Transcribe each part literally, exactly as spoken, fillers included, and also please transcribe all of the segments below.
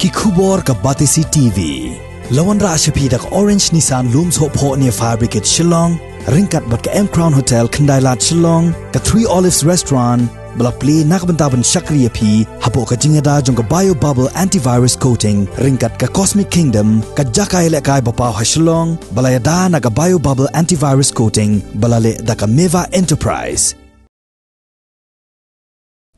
Ki khubor ka Batesi T V. La wanrah sha phi da ka Orange Nissan Lum Sohphoh near Fire Brigade Shillong, ryngkat bad ka M Crown Hotel Khyndailad Shillong, ka Three Olives Restaurant, ba la plie na ka bynta ban shakri ïa phi hapoh ka jingïada jong ka Bio Bubble Antivirus Coating, ryngkat ka Cosmic Kingdom, ka jaka ïalehkai ba paw ha Shillong, ba la ïada na ka Bio Bubble Antivirus Coating, ba la leh da ka Meva Enterprise.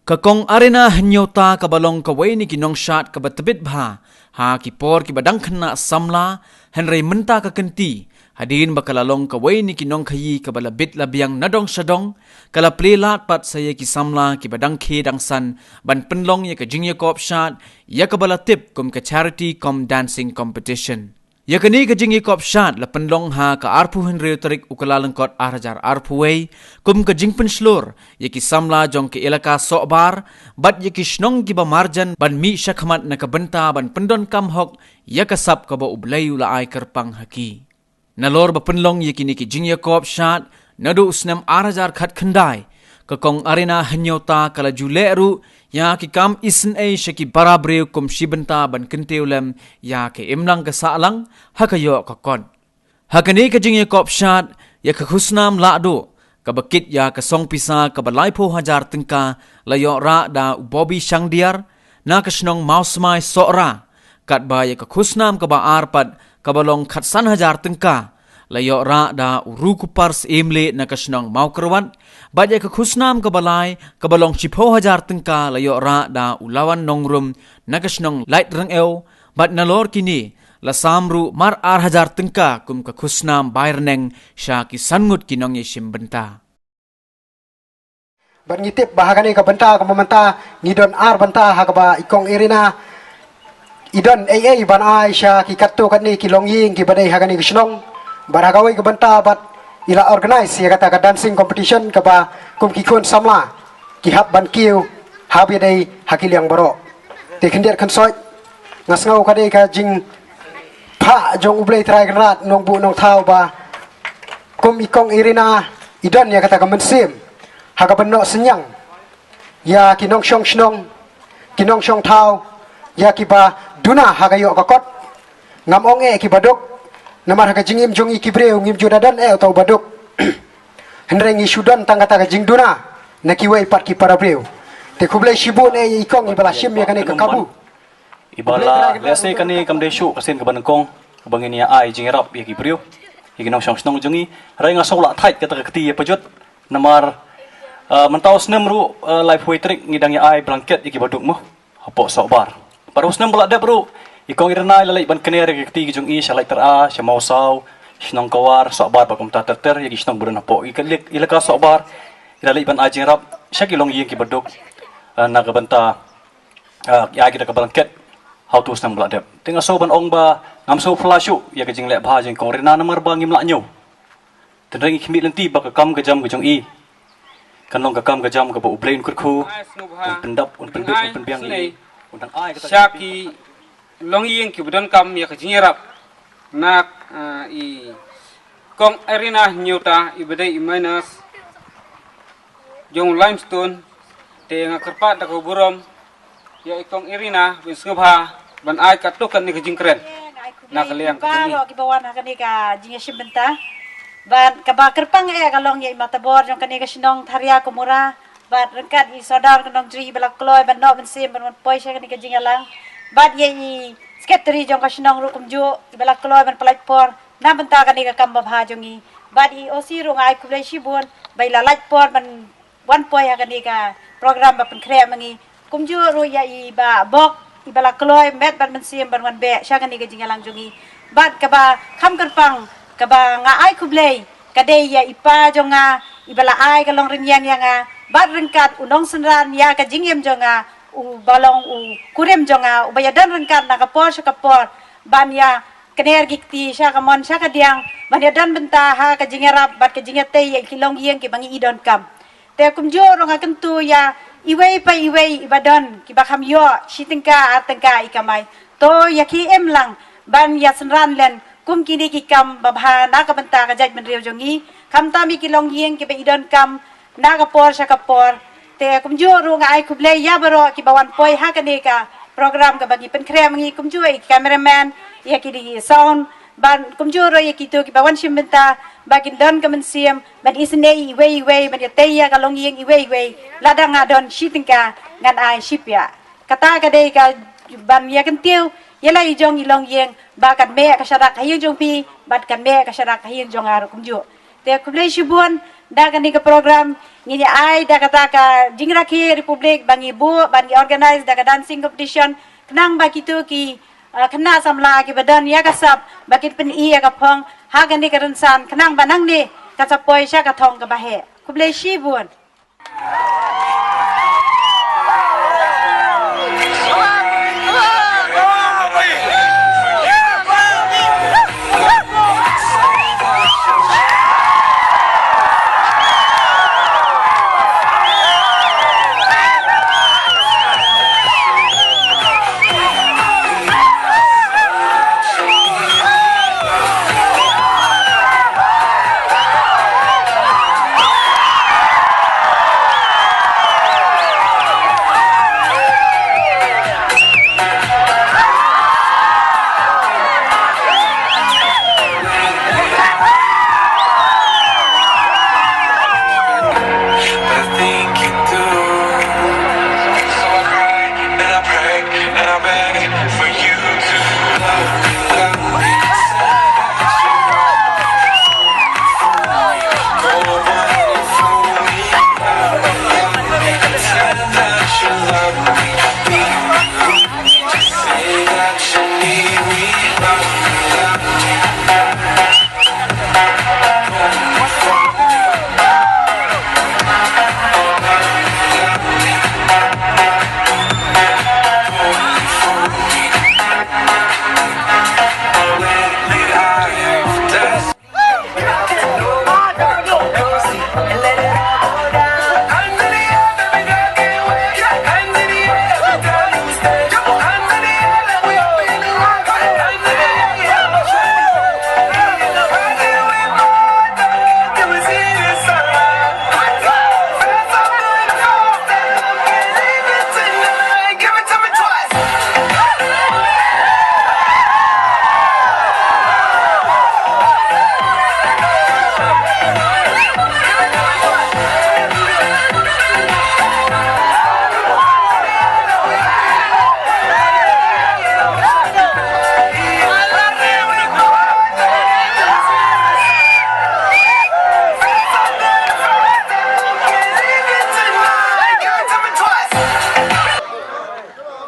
Ka Kong Arina Hynñiewta kaba long kawei na ki nongshad kaba tbit bha ha ki por kiba dang khynnah samla, hynrei mynta ka kynti, hadien ba ka la long kawei na ki nongkhaïi kaba la bit la biang na dong sha dong, ka la plie lad pat sa ïa ki samla kiba dang khie dang san ban pynlong ïa ka jingïakop shad, ïa kaba la tip kum ka Charity Cum Dancing Competition. Ïa kane ka jingïakop shad la pynlong ha ka arphew hynriew tarik u Kyllalyngkot ar hajar arphew wei, kum ka jingpynshlur ïa ki samla jong ka elaka Sohbar bad ïa ki shnong kiba marjan ban mih shakhmat na ka bynta ban pyndonkam hok ïa ka sap kaba U Blei u la ai kyrpang ha ki. Nalor ba pynlong ïa kine ki jingïakop shad naduh u snem ar hajar khatkhyndai, ka Kong Arina Hynñiewta ka la ju leh ruh ïa ki kam isynei sha ki para briew kum shi bynta ban kyntiew lem ïa ka imlang ka sahlang ha ka ïoh ka kot. Ha kane ka jingïakop shad, ïa ka khusnam lahduh kaba kit ïa ka song pisa kaba laiphew hajar tyngka la ïoh rah da u Bobby Shangdiar na ka shnong Mawsmai Sohra, katba ïa ka khusnam kaba ar pat kaba long khatsan hajar tyngka la ïoh rah da u Rukupar Syiemlieh na ka shnong Mawkyrwat, bad ïa ka khusnam kaba lai kaba long shiphew hajar tyngka la ïoh rah da u Lawan Nongrum na ka shnong Laitryngew, bad nalor kine la sam ruh mar ar hajar tyngka kum ka khusnam bai rneng sha ki san ngut ki nongïashim bynta. Bad ngi tip ba ha kane ka bynta kaba mynta ngi don ar bynta ha kaba i Kong Irina i don ei ei ban ai sha ki katto katne ki longïing kiba dei ha kane ka shnong. Bad ha kawei ka bynta bad i la organise ïa kata ka dancing competition kaba kum ki khun samla ki hap ban kiew haba dei ha ki liang baroh. Te khyndiat khynsoit nga sngew ka dei ka jingphah jong U Blei Trai Kynrad Nongbuh Nongthaw ba kum i Kong Irina i don ïa kata ka mynsiem ha kaba noh synñiang ïa ki nongshong shnong, ki nongshong thaw, ïa kiba duna ha ka ïoh ka kot. Ngam ong eh kiba duk, namar ha ka jingim jong ngi ki briew ngim ju da don eh uta uba duk. Hynrei ngi shu don tang kata ka jingduna na kiwei pat ki para briew. Te khublei shibun eh ïa i Kong iba la shim ïa kane ka kabu. Iba la lehse kane kam dei shuh ka sien kaba nyngkong kaba ngin ïa ai jingïarap ïa ki briew, ïa ki nongshong shnong jong ngi. Hynrei nga sngew lah thait kata ka kti ïa pajut namar, ah, mynta u snem ruh, ah, laiphew tarik ngi dang ïa ai blanket ïa kiba duk mo hapoh Sohbar. Bad u snem ba la dep ruh i Kong Irina i la leit ban kner ïa ki kti ki jong i sha Laityra, sha Mawsaw, shnong Kawar, Sohbar bad kumta ter ter ïa ki shnong ba don hapoh i ka lek, i laka Sohbar. I la leit ban ai jingïarap sha ki longïing kiba duk, ah, na ka bynta ah, ïa kita ka blanket ha utu u snem ba la dep. Te nga sngew ban ong ba ngam sngew phylla shuh ïa ka jingleh bha jong i Kong Irina namar ba ngim lah ñiew. Tynrai ngi khmih lynti ba ka kam ka jam ka jong i kan long ka kam ka jam kaba U Blei un kyrkhu, un pyndap, un pynbit, un pynbiang ïa i, un dang ai kata sha ki longïing kiba donkam ïa ka jingïarap na, ah, i Kong Irina Hynñiewta iba dei i minus jong u Limestone. Te nga kyrpad da ka burom ïa i Kong Irina ban sngewbha ban ai katto katne ka jingkren na ka liang ka jong i. Baroh kiba wan ha kane ka jingïashim bynta. Bad kaba kyrpang eh ka long ïa i matabor jong kane ka shnong Tharia Kumura. Bad ryngkat i sordar ka nongjri iba la kloi ban noh mynsiem ban wan poi sha kane ka jingïalang. Bad ïa i sekretari jong ka shnong ruh kumjuh iba la kloi ban pyllait por na bynta kane ka kam babha jong i. Bad i O C ruh nga ai khublei shibun ba i la lait por ban wan poi ha kane ka program ba pynkhreh ma ngi. Kumjuh ruh ïa i Bah Bok iba la kloi met bad mynsiem ban wan beh sha kane ka jingïalang jong i. Bad kaba kham kyrpang kaba nga ai khublei ka dei ïa i pa jong nga iba la ai ka longrynïeng ïa nga bad ryngkat u nongsynran ïa ka jingim jong nga, uba long u kurim jong nga uba ïadon ryngkat na ka por sha ka por ban ïa kner ki kti sha ka mon sha ka diang ban ïadon bynta ha ka jingïarap bad ka jingïatei ïa ki longïing kiba ngi i donkam. Te kumjuh ruh nga kyntu ïa iwei pa iwei iba don kiba kham ïoh shi tyngka ar tyngka i kamai, to ïa ki im lang ban ïa synran len kum kine ki kam babha na ka bynta ka jaitbynriew jong ngi, khamtam ïa ki longïing kiba i donkam na ka por sha ka por. Te kumjuh ruh nga ai khublei ïa baroh kiba wan poi ha kane ka program kaba ngi pynkhreh, ngi kumjuh ïa ki cameraman, ïa ki dei sound, ban kumjuh ruh ïa kito kiba wan shim bynta ba kin don ka mynsiem ban isynei iwei iwei, ban ïatei ïa ka longïing iwei iwei. Lada nga don shi tyngka, ngan ai shi piah. Kata ka dei ka ban ïa kyntiew ïa la i jong i longïing ba kan meh ka sharak ha ïing jong phi bad kan meh ka sharak ha ïing jong nga ruh kumjuh. Te khublei shibun da kane ka program ngi ïa ai da kata ka jingrakhe Republic ba ngi buh ban ngi organize da ka dancing competition, khnang ba kito ki, uh, khynnah samla kiba don ïa ka sap ba kin pyni ïa ka phong ha kane ka rynsan, khnang ba nangne kan sa poi sha ka thong kaba heh. Khublei shibun.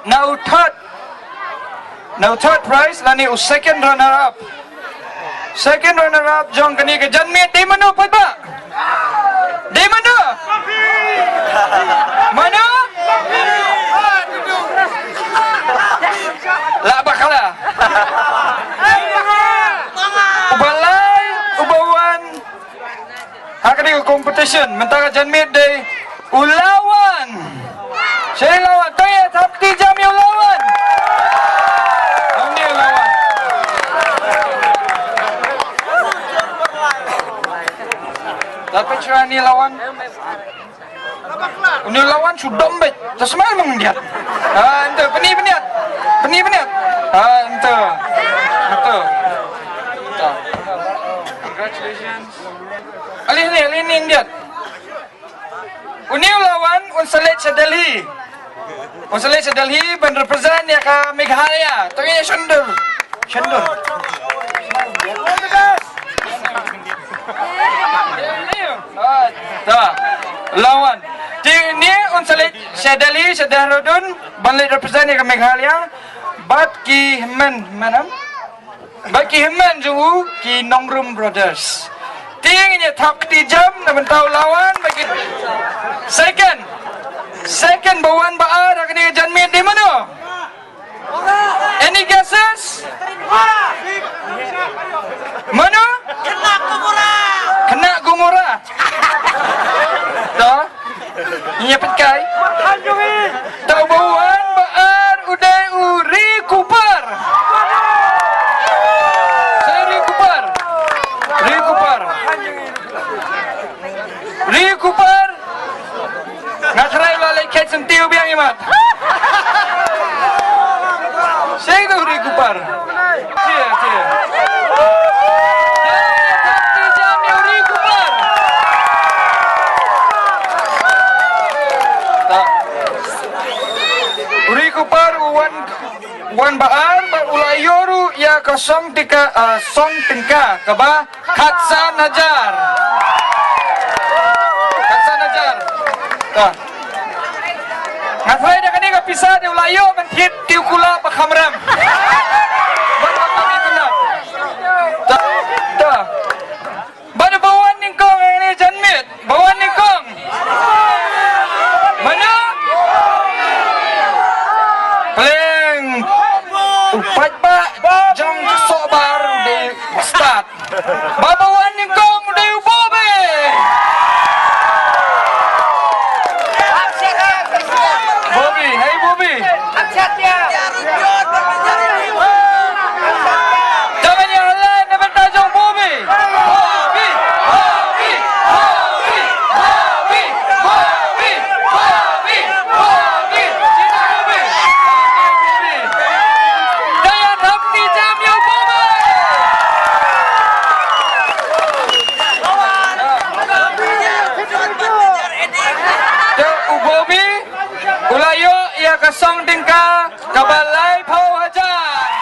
Na u third, na u third prize lane u second runner up. Second runner up jong kane ka janmiet dei mano, paidbah? Dei mano? Mano? La bakla. Uba lai, uba wan ha kane ka competition mynta ka janmiet dei u Lawan. Sha i Lawan, to ïa thap kti jam ïa u Lawan. Uni u Lawan. Dapat sha ni Lawan. Uni u Lawan shu dom beit. Te smile mong diat. Ah, ente, pyni pynïat. Pyni pynïat. Ah, ente. Ente. Congratulations. Alih ni, alih ni, Indian. Uni u Lawan un sa leit sha Delhi. Un sa leit sha Delhi ban represent ïa ka Meghalaya. To ïa shondur. Shondur. Ta. Lawan. Te uni un sa leit sha Delhi, sha Dehradun ban leit represent ïa ka Meghalaya. Bad ki hynmen, hynmen em? Ba ki hynmen jong u ki Nongrum Brothers. Te ngin ïa thap kti jam na bynta u Lawan ba ki second. Second ba wan ba ar ha kane ka janmiet dei mano? Any guesses? Mano? Khynnah Gumura. Khynnah Gumura. To. Ïa pynkai. Tau ba wan ba ar u dei u Ri Kupar. Sa Ri Kupar. Ri Kupar. Ri Kupar. Nga trai la leit khet sentiw biang imat. Kupar. Cheer, cheer. Te, te, te, te, jam ïa u Ri Kupar. Ta. U Ri Kupar u wan, wan ba ar, ba u la ïoh ruh ïa ka song tyngka, ah, song tyngka kaba khatsan hajar. Khatsan hajar. Ta. Nga tharai da kane ka pisa te u la ïoh ban thied te u kula ba kham ram. Ban ba kham itynnad. Ta, ta. Bad ba wan nyngkong hangne janmiet. Ba wan nyngkong. Mano? Pleng. U paidbah jong ka Sohbar u dei u stad. Ba ba wan nyngkong u dei u Bobby. Bobby, hey Bobby. Tang ïa halai na bynta jong Bobby. Bobby, Bobby, Bobby. Bobby, Bobby, Bobby. Daya dap ti jam ïa u Bobby. Te u Bobby u la ïoh ïa ka song tyngka kaba laiphew hajar.